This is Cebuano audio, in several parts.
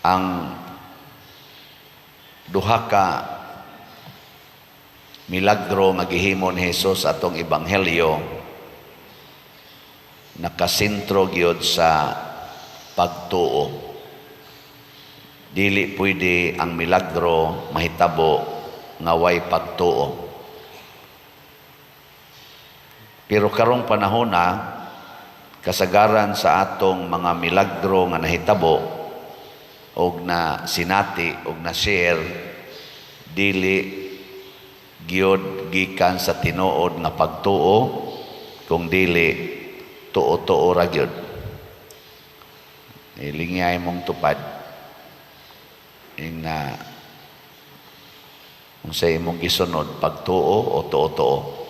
Ang duha ka milagro nga gihimo ni Jesus atong ebanghelyo nakasentro gyud sa pagtuo. Dili pwede ang milagro mahitabo nga way pagtuo. Pero karong panahon na, kasagaran sa atong mga milagro nga nahitabo og na sinati og na share, dili gyud gikan sa tinuod nga pagtuo, kung dili tuo-tuo ra gyud. Ilingyay mong tupad ing na kung sa imong gisunod, pagtuo o tuo-tuo.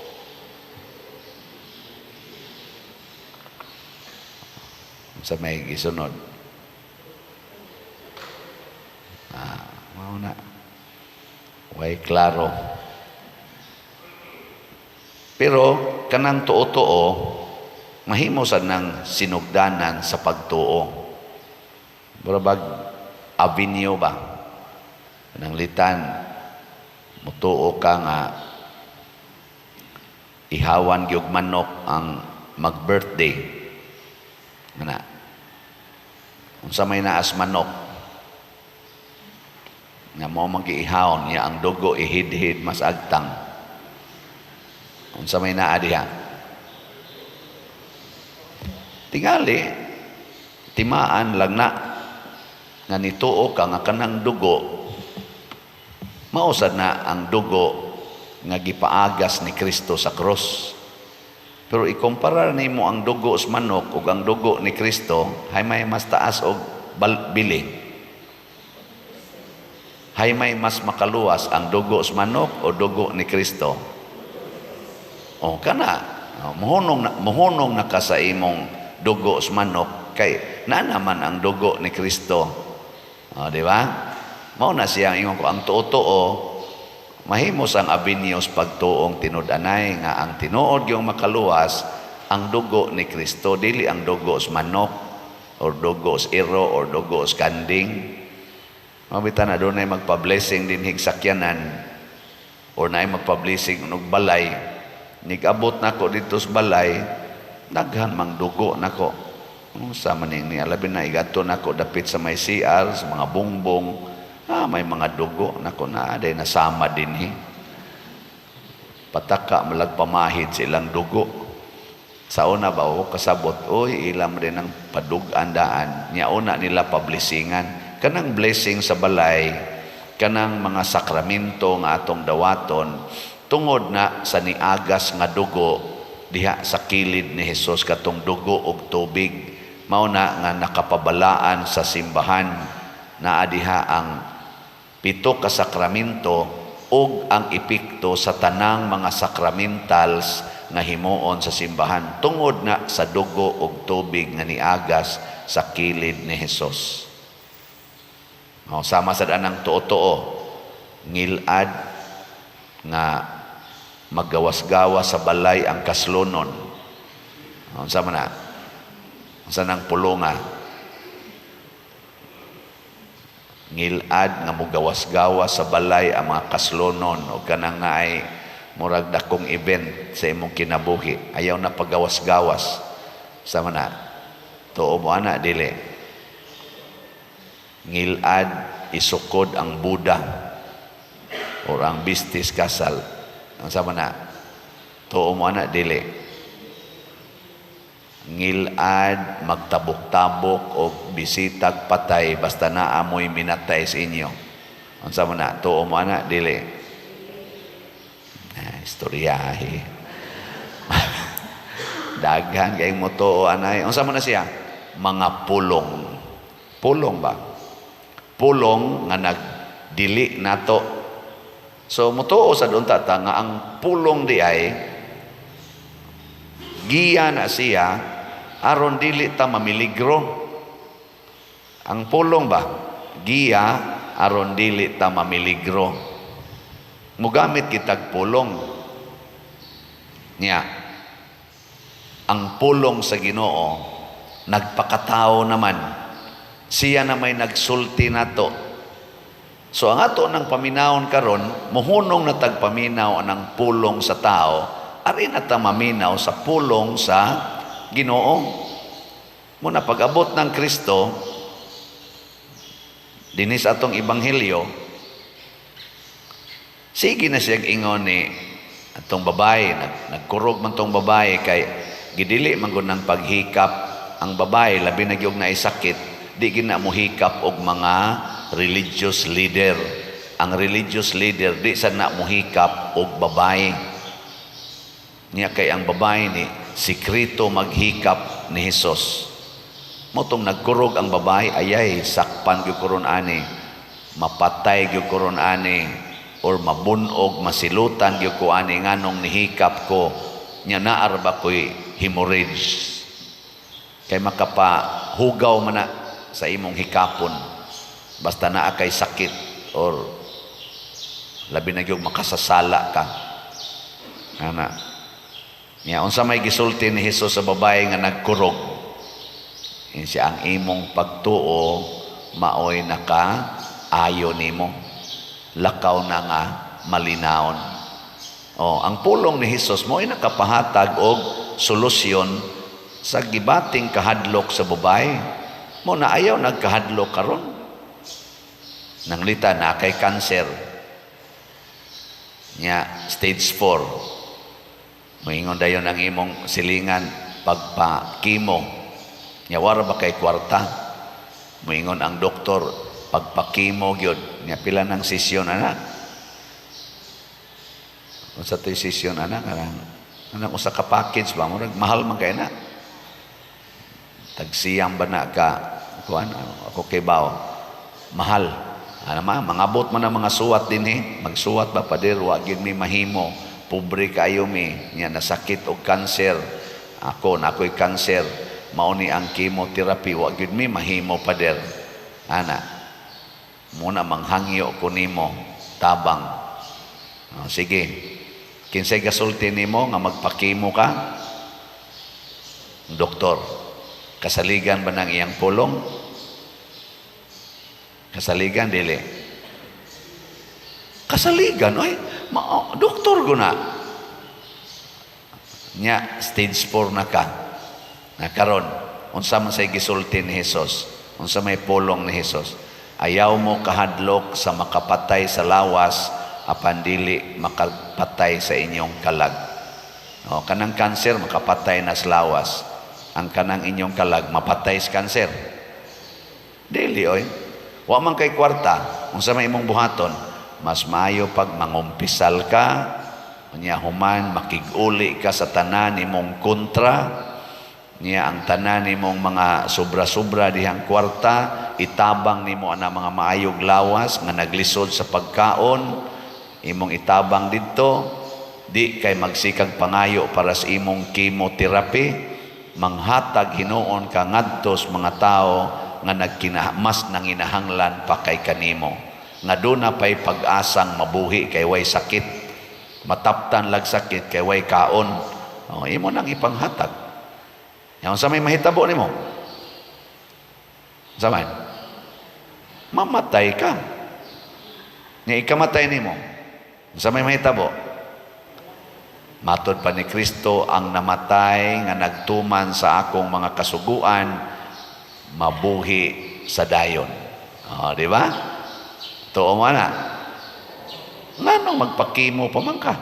Sa may gisunod. Mao na. Way klaro. Pero kanang tuo-tuo mahimo sad nang sinugdanan sa pagtuo. Murabag avenue ba? Nang litan mutuo ka nga ihawan gyud manok ang mag-birthday. Nga unsa may naas manok nga mo man giihawon niya, ang dugo ihidhid mas agtang. Unsa may naa diha? Tingali timaan lang na nga nituo ka nga kanang dugo mausad na ang dugo nga gipaagas ni Kristo sa krus. Pero ikumpara nimo ang dugo sa manok ug ang dugo ni Kristo, hay may mas taas og bili? Hay may mas makaluwas, ang dugo sa manok o dugo ni Kristo? O kana, muhunong na ka sa imong dugo sa manok kay na naman ang dugo ni Kristo. O, di ba? Mao na siya ingon ko, ang tuo-tuo mahimo sang avenues pagtuong tinud-anay nga ang tinuod yung makaluwas ang dugo ni Kristo, dili ang dugo sa manok or dugo sa iro or dugo sa kanding. Mabita na doon ay magpa-blessing din higsakyanan or na ay magpa-blessing og balay. Nigabot nako dito sa balay, daghan mang dugo nako. Sa maning ni alabi na igadto nako dapit sa may CR, sa mga bongbong, may mga dugo nako na aday nasama dinhi. Pataka malagpamahid sa ilang dugo. Sa una ba o kasabot, oy, ilam din ang padug-an daan. Nya una nila pablessingan. Kanang blessing sa balay, kanang mga sakramento nga atong dawaton, tungod na sa niagas nga dugo diha sa kilid ni Hesus, katong dugo og tubig, mao na nga nakapabalaan sa simbahan. Naa diha ang pito ka sakramento ug ang epekto sa tanang mga sakramentals nga himuon sa simbahan tungod na sa dugo ug tubig nga niagas sa kilid ni Hesus. O, sama sa anang tuo-tuo, ngilad nga maggawas-gawas sa balay ang kaslonon. O, sama na? Sa nang pulunga? Ngilad nga mogawas-gawas sa balay ang mga kaslonon o kanang naay murag dakong event sa imong kinabuhi, ayaw na pagawas-gawas. Sama na? Tuo mo ana, dili? Ngilad isukod ang Buddha or ang bistis kasal. Ang sama na? Tuo mo ana, dili? Ngilad magtabok-tabok o bisitag patay basta na amoy minatay sa inyo. Ang sama na? Tuo mo ana, dili? Istoryahe. Daghan kay mo tuo anay. Unsa man na siya? Mga pulong. Pulong ba? Pulong nga nagdili nato. So mutuo sa unta ta nga ang pulong di ay giya na siya aron dili ta mamiligro. Ang pulong ba? Giya aron dili ta mamiligro. Mugamit kitag pulong. Niya, ang pulong sa Ginoo nagpakatao naman. Siya na may nagsulti nato. So ang ato ng paminawon karon, muhunong na tagpaminaw anang pulong sa tao, ari na ta maminaw sa pulong sa Ginoo. Muna pag-abot ng Kristo dinis atong ebanghelyo, sige na siya ingon ni atong babae, nagkurog man tong babae kay gidili man gud ng paghikap ang babae, labi na gyud naay sakit, di gina mo hikap og mga religious leader. Ang religious leader di sa na mohikap og babae. Niya kay ang babae ni sikreto maghikap ni Hesus. Motong nagkurog ang babae, ayay, sakpan gyud ko ron ani, mapatay gyud ko ron ani, or mabunog, masilutan gyud ko ani nganong nihikap ko nya naa ra ba ko'y hemorrhage, kay makapahugaw man na sa imong hikapon basta naa kay sakit or labi na gyud makasasala ka ana. Nya unsa may gisulti ni Hesus sa babae nga nagkurog? Siya, "Ang imong pagtuo maoy naka ayo nimo, lakaw na nga malinawon." Oh, ang pulong ni Hesus mo'y nakapahatag og solusyon sa gibating kahadlok sa babae. Mo na ayaw nagkahadlok karon. Nanglita na kay cancer. Nya stage 4. Moingon dayon ang imong silingan, "Pagpa-chemo." Nya wara ba kay kwarta? Moingon ang doktor, "Pagpa-chemo gyud." Nya pila nang sesyon ana? Unsa to'y sesyon ana, karang anang usa ka package ba, murag mahal man kay na. Tagsiyam ba na ka kuan, ako kay bao. Mahal. Ano ma, mangabot man ang mga suwat dinhi, magsuwat ba, "Pader, wa gyud mi mahimo. Pobre kayo mi, nya nasakit og cancer. Ako na ako'y cancer. Mao ni ang chemotherapy, wa gyud mi mahimo, pader." Ana. Muna manghangyo ko nimo tabang. Oh, sige. Kinsay gasulti nimo nga magpa-chemo ka? Doktor. Kasaligan ba ng iyang pulong? Kasaligan, dili? Kasaligan, ay, ma doktor ko na. Nya, stage 4 na ka. Na karon, unsa man say gisulti ni Hesus? Unsa may pulong ni Hesus? "Ayaw mo kahadlok sa makapatay sa lawas apan dili makapatay sa inyong kalag." O, kanang cancer makapatay na sa lawas. Ang kanang inyong kalag mapatay sa cancer? Dili oy. Wa man kay kwarta, unsa may imong buhaton? Mas maayo pag mangumpisal ka, unya human makig-uli ka sa tanan nimong kontra, niya ang tanan nimong mga sobra-sobra dihang kwarta, itabang nimo ana mga maayog lawas nga naglisod sa pagkaon, imong itabang didto, di kay magsikag pangayo para sa imong chemotherapy, manghatag hinuon ka ngadto sa mga tao nga nagkina, mas nanginahanglan pa kay kanimo. Nga duna pay pag-asang mabuhi kay way sakit. Mataptan lag sakit kay way kaon. O, imo nang ipanghatag. Yan sa may mahitabo nimo. Sa man? Mamatay ka. Nga ikamatay nimo. Sa may mahitabo? Matod pa ni Kristo, ang namatay nga nagtuman sa akong mga kasuguan, mabuhi sa dayon. O, di ba? Tuo mo na. Nganong magpa-chemo pa man ka?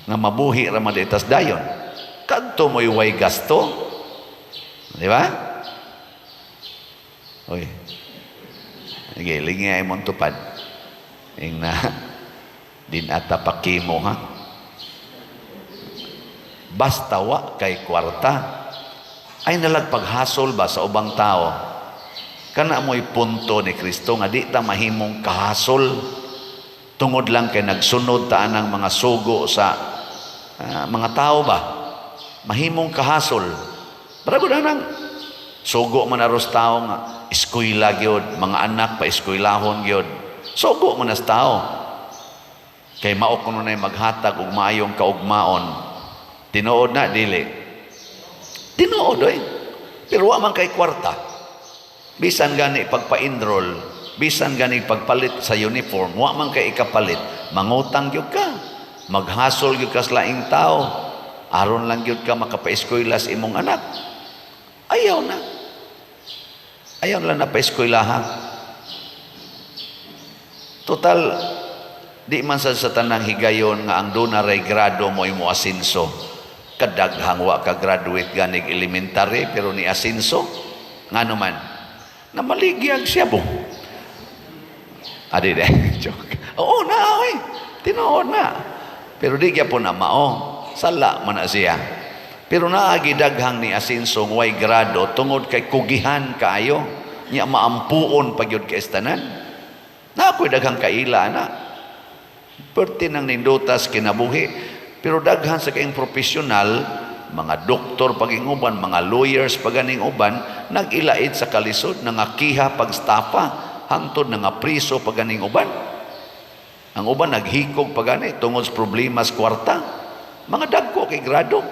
Nga mabuhi ra man ditas dayon. Kadto mo'y way gasto. Di ba? Oy. Sige, lingi ay mong tupad. Ing na, din ata pa-chemo ha. Basta wa kay kwarta. Ay nalag paghasol ba sa ubang tao. Kana mo'y punto ni Kristo nga di ta mahimong kahasol tungod lang kay nagsunod ta anang mga sugo sa mga tao ba. Mahimong kahasol. Pero nang sugo man aros tao nga eskwela gyud, mga anak pa eskwelahon gyud. Sugo man as tao. Kay mao kuno nay maghatag og maayong kaugmaon. Tinuod na dili? Tinuod oy. Pero wa man kay kwarta. Bisan gani pagpa-enroll, bisan gani pagpalit sa uniform, wa man kay ikapalit, mangutang gyud ka. Maghasol gyud ka sa laing tao. Aron lang gyud ka makapaeskwela sa imong anak. Ayaw na. Ayaw lang na paeskwelaha. Total, di man sa tanang higayon nga ang duna ray grado mo imo asinso. Kadaghang wa ka graduate ganig elementary pero ni asinso. Ngano man? Namaligyag siya bo. Adi de, joke. Oo na, oy. Tinuod na. Pero di gyapon na mao. Sala man na siya. Pero naagi daghang ni asinso way grado tungod kay kugihan kaayo. Nya maampuon pa gyud kay tanan. Na ako'y daghang kaila na. Perti nang nindutas kinabuhi. Pero daghan sa kayong profesional, mga doktor paging uban, mga lawyers paganing uban, nag-ilait sa kalisod, nangakiha pagstafa, hangtod nga priso paganing uban. Ang uban naghikog pagani tungod sa problema sa kwarta. Mga dagko kay grado.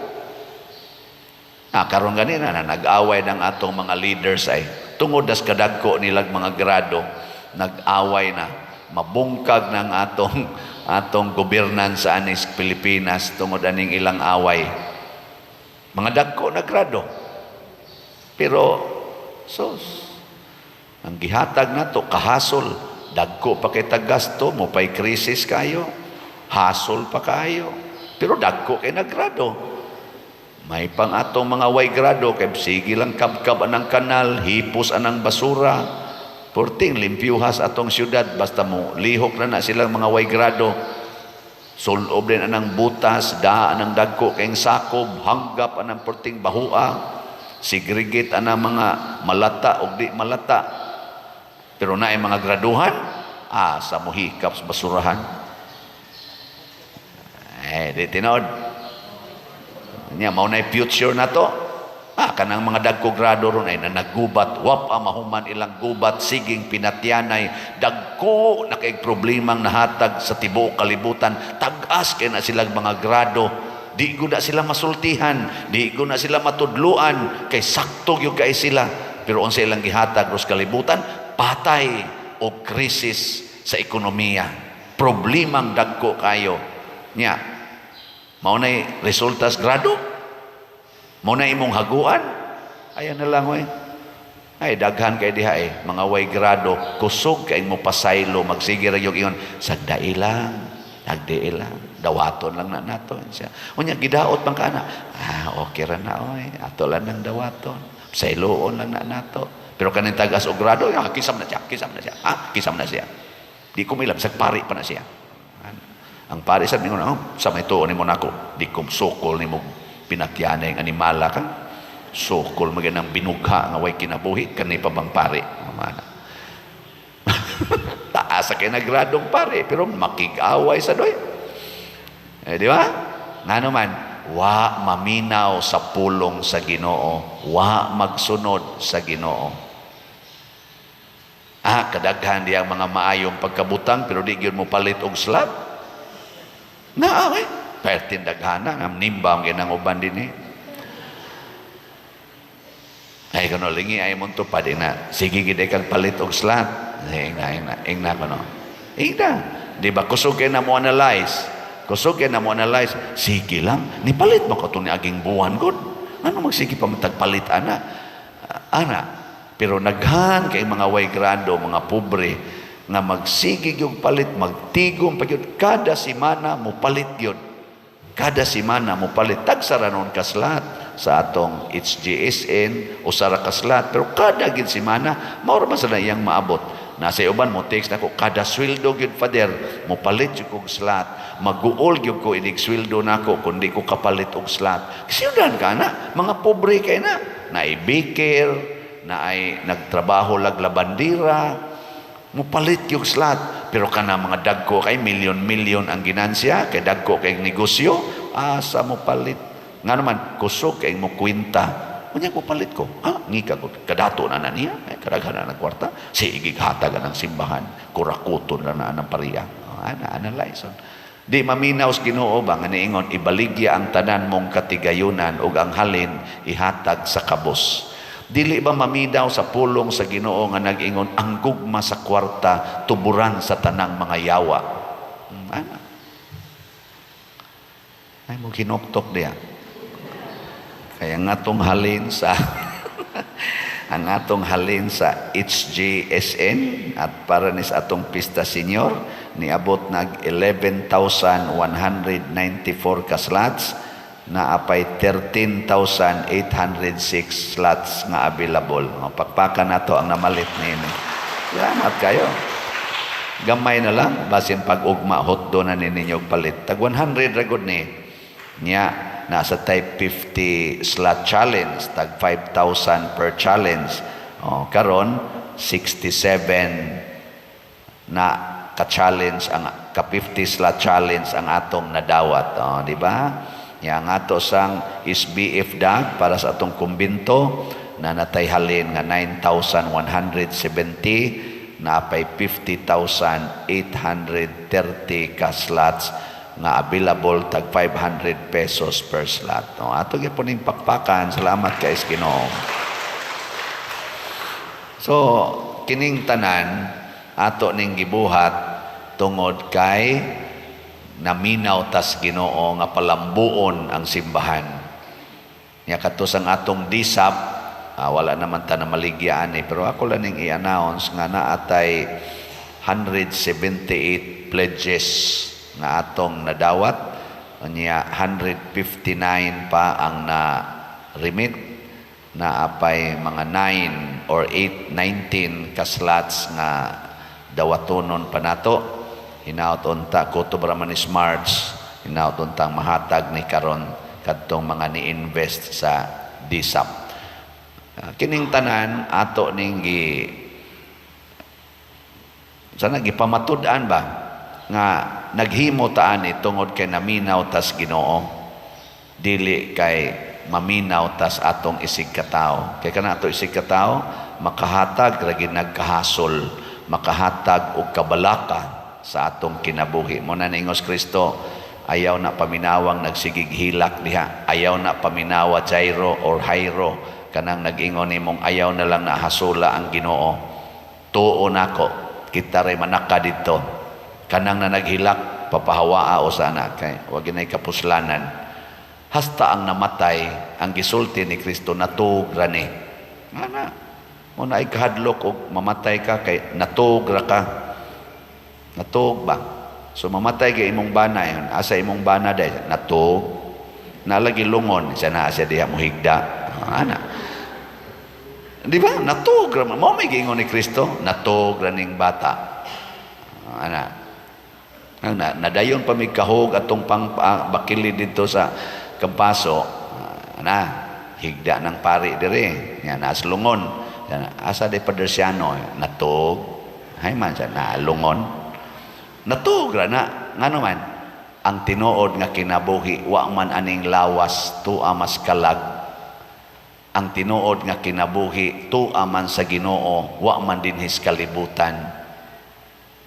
Ah, karon gani na, na nag-away ng atong mga leaders ay tungod das kadagko nilag mga grado, nag-away na, mabungkag ng atong atong governance sa anis Pilipinas tungod aning ilang away. Mga dagko na grado. Pero sos ang gihatag nato kahasol, dagko pa kay gasto mo pay krisis kayo, hasol pa kayo. Pero dagko kay nagrado. May pang atong mga way grado kay sige lang kabkab anang kanal, hipos anang basura. Porting limpyuhas atong syudad basta mo lihok na na silang mga way grado. Sulob din anang butas, daa anang dagko kayong sakob, hanggap anang porting bahua, segregate anang mga malata og di malata. Pero naay mga graduhan, sa muhikap sa basurahan. Eh, di tinod. Nya mao na future na to. Ah, kanang mga dagko grado ron ay nanagubat, wap mahuman ilang gubat, siging pinatyanay, dagko na kay problemang nahatag sa tibuok kalibutan, tag-as kay na silang mga grado. Di ko na sila masultihan, di ko na sila matudluan, kay sakto gyud kay sila. Pero unsa ilang gihatag ros kalibutan, patay o krisis sa ekonomiya. Problemang dagko kayo. Nya, mao nay resultas grado. Mao na imong haguan. Ayan na lang oy. Ay daghan kay diha eh, mga way grado, kusog kay mo pasaylo, magsige ra yung ingon, sagdai lang, sagdai lang, dawaton lang na nato siya. Unya gidaot man ka na. Ah, okay ra na oy, ato lang nang dawaton. Sayloon lang na nato. Pero kaning tagas og grado, ah, kisam na siya, kisam na siya. Ah, kisam na siya. Di ko milab, sag pari pa na siya. Ang pari sa mingon, oh, sa may tuon nimo nako, di ko sukol nimo pinatyanay ang animala ka. Sukol maganang binugha nga way kinabuhi kani pa bang pare. Mana. Taas sa kay nagradong pare pero makig-away sa doy. Eh, di ba? Ngano man, wa maminaw sa pulong sa Ginoo, wa magsunod sa Ginoo. Ah, kadaghan diyang mga maayong pagkabutang pero di gyud mo palit og slab. Na, okay. Pertin daghana, ang nimba ang ginang uban din eh. Ay, kuno lingi ay mo pa di na. Sige gid kang palit og slot. Ingna, ingna, ingna kuno. Ingna. Di ba kusog kay na mo analyze? Kusog kay na mo analyze. Sige lang, nipalit mo ka to ni aging buwan gud. Ano magsige pa matagpalit ana? Ana. Pero naghan kay mga way grado, mga pobre nga magsige yung palit, magtigom pa gyud kada semana mo palit gyud. Kada semana mo palit tagsa ra nun kaslat sa atong HGSN o sa kaslat, pero kada gid semana mao ra man sa iyang maabot. Nasa uban mo text nako kada sweldo gyud, Father, mo palit jud kog slat, maguol gyud ko inig sweldo nako kun di ko kapalit og slat. Siyudan ka na, mga pobre kay na naay baker, naay nagtrabaho lag labandira, mupalit yung slat. Pero kana mga dagko kay milyon-milyon ang ginansya, kay dagko kay negosyo, asa mo palit? Nga naman, kusog kay mo kwenta. Unya ko palit ko. Ah, ngika ko. Kadato na na niya. Ay, kadaghan na ng kwarta. Sige, hatag ng simbahan. Kurakuton na na ng pariya. Oh, ana, analyze. Di maminaw sa Ginoo ba nga niingon, ibaligya ang tanan mong katigayunan ug ang halin ihatag sa kabos. Dili ba maminaw sa pulong sa Ginoo nga nag-ingon ang gugma sa kwarta tuburan sa tanang mga yawa? Ana. Ay mo hinuktok diya. Kaya ang atong halin sa HJSN at para ni sa atong Pista Senior, niabot nag 11,194 ka slots, naa pay 13,806 slots nga available. O, pakpakan nato ang namalit niini. Salamat kayo. Gamay na lang, basin pag ugma hotdo na ni ninyo palit. Tag 100 ra gud ni. Nya nasa type 50 slot challenge, tag 5,000 per challenge. O, karon 67 na ka-challenge ang ka 50 slot challenge ang atong nadawat. O, di ba? Nya ang ato sang SBF dag para sa atong kumbinto na natay halin nga 9,170, napay 50,830 ka slots nga available, tag 500 pesos per slot. No, ato gyapon ning pakpakan. Salamat kay Ginoo. So, kining tanan ato ning gibuhat tungod kay naminaw tas Ginoo nga palambuon ang simbahan. Nya kadto sang atong DSAP, wala naman ta na maligyaan eh, pero ako lang ning i-announce nga naatay 178 pledges nga atong nadawat. Unya 159 pa ang na remit, naapay mga 9 or 8, 19 ka slots nga dawatonon pa nato. Hinaut unta kutob ra man is March, hinaut untang mahatag ni karon kadtong mga ni-invest sa DSAP. Kining tanan ato ning gi sana gipamatud-an ba nga naghimo ta ani tungod kay naminaw tas Ginoo, dili kay maminaw tas atong isig katawo. Kay kana ato isig katawo, makahatag ra gid, nagkahasol, makahatag og kabalaka sa atong kinabuhi. Mo na niingos Kristo, ayaw na paminawang nagsigig hilak diha, ayaw na paminawa Jairo or Jairo, kanang nag-ingon nimong ayaw na lang na hasula ang Ginoo, tuo nako kita ray manaka didto. Kanang na naghilak, papahawaa o sana kay wag ginay kapuslanan. Hasta ang namatay, ang gisulti ni Kristo, natuog ra ni. Ana mo na ay kahadlok og mamatay ka kay natuog ra ka, natuog ba. So mamatay kay imong bana yon, asa imong bana day, natuog nalagi lungon siya na siya diha mohigda. Ana, di ba? Natuog ra mo. May giingon ni Kristo, natuog ra ning bata. Ana. Ang na, nadayon pa mig kahog atong pang bakili dito sa Kampaso. Na higda ng pari dire nya nas lungon. Yan, asa de Padersiano, natug hay man siya na lungon, natug ra na. Ngano man ang tinuod nga kinabuhi wa man aning lawas, tua mas kalag. Ang tinuod nga kinabuhi tua man sa Ginoo, wa man dinhis kalibutan.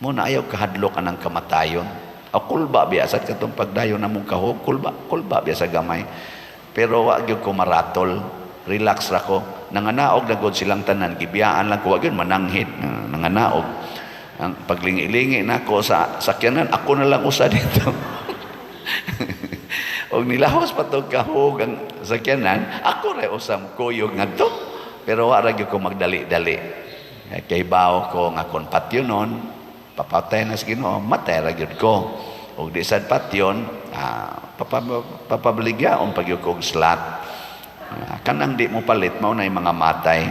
Mo na ayaw kahadlok anang kamatayon. O kulba biya sa katong pagdayon namong kahog, kulba, kulba biya sa gamay. Pero wa gyud ko maratol. Relax ra ko. Nanganaog na gud silang tanan, gibiyaan lang ko, wa gyud mananghid, nanganaog. Ang paglingi-lingi nako sa sakyanan, ako na lang usa dito. Og nilahos pa tog kahog ang sakyanan, ako ra usa kuyog ngadto. Pero wa ra gyud ko magdali-dali. Kay bawo ko nga kon patyonon, papatay na sa Ginoo, matay ra gyud ko. Og di sad patyon, papabaligyaon pag gyud ko og slot. Kanang di mo palit mao na mga matay.